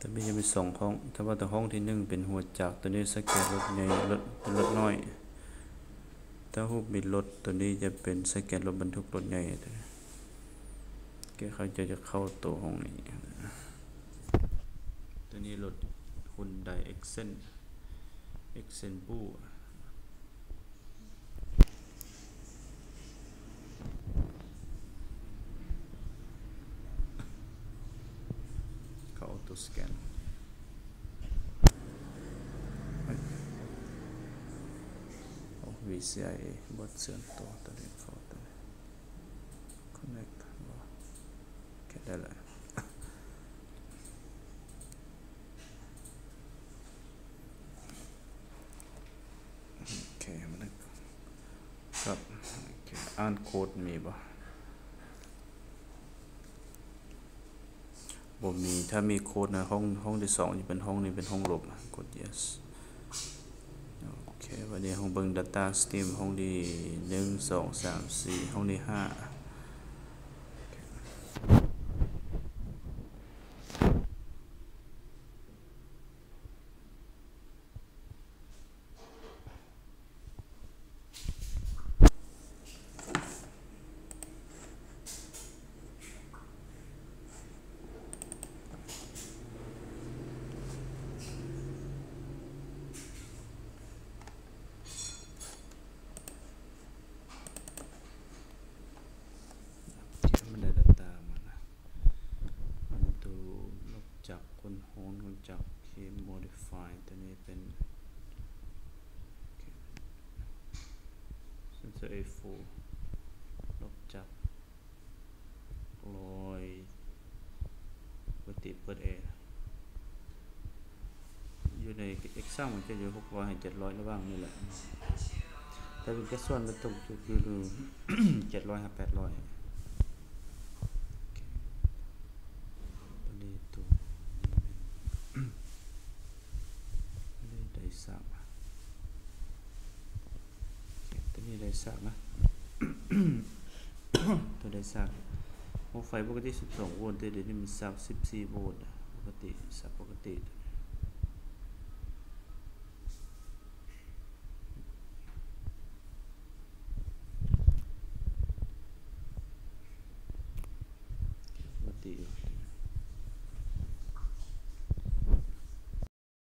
ໂຕນີ້ຈະມີສອງຫ້ອງ ຖ້າວ່າໂຕຫ້ອງທີໜຶ່ງເປັນຫົວຈັກ ໂຕນີ້ສະແກນລົດໃຫຍ່ ລົດ ລົດນ້ອຍ. ຖ້າຮູບມີລົດ ໂຕນີ້ຈະເປັນສະແກນລົດບັນທຸກ ລົດໃຫຍ່. ໂອເຄ ເຂົາເຈົ້າຈະເຂົ້າໂຕຫ້ອງນີ້. ໂຕນີ້ລົດຮຸນໄດເອັກເຊັນ ເອັກເຊັນບລູ. ເຂົາເອົາໂຕສະແກນ ໂອ້ ວີຊີໄອ ບົດເຊື່ອມຕໍ່ໂຕນີ້ ເຂົ້າໂຕນີ້ ຄອນເນັກ ບໍ່ ໂອເຄ ໄດ້ແລ້ວ. ໂອເຄ ມາເລີຍ ຄັບ ໂອເຄ ອ່ານໂຄດມີບໍ່? ບໍ່ມີ. ຖ້າມີໂຄດໃນຫ້ອງ ຫ້ອງທີສອງ ຈະເປັນຫ້ອງນີ້ ເປັນຫ້ອງລົບ ກົດ yes. ໂອເຄ ບາດນີ້ເຮົາເບິ່ງ Data Stream ຫ້ອງທີໜຶ່ງ ສອງ ສາມ ສີ່ ຫ້ອງທີຫ້າ. ມັນໄດ້ data ມາລະ ມັນໂຕລົບຈັກ ຄົນໂຮນ ຄົນຈັກ modify ໂຕນີ້ເປັນ sensor A four ລົບຈັກ ຮ້ອຍ ປົກກະຕິເປີດແອ ຢູ່ໃນ Excel ມັນຈະຢູ່ຫົກຮ້ອຍຫາເຈັດຮ້ອຍ ລະຫວ່າງນີ້ແຫຼະ ແຕ່ເປັນກະສ່ວນມັນຕົກຢູ່ ຢູ່ ຢູ່ເຈັດຮ້ອຍຫາແປດຮ້ອຍ. ໂອເຄ ໂຕນີ້ ໂຕນີ້ແມ່ນ ໂຕນີ້ໄດ້ສາມ ໂອເຄ ໂຕນີ້ໄດ້ສາມນະ ໂຕໄດ້ສາມ ໂອ້ ໄຟປົກກະຕິສິບສອງໂວນ ແຕ່ດຽວນີ້ມັນສັບສິບສີ່ໂວນ ປົກກະຕິສັບປົກກະຕິ.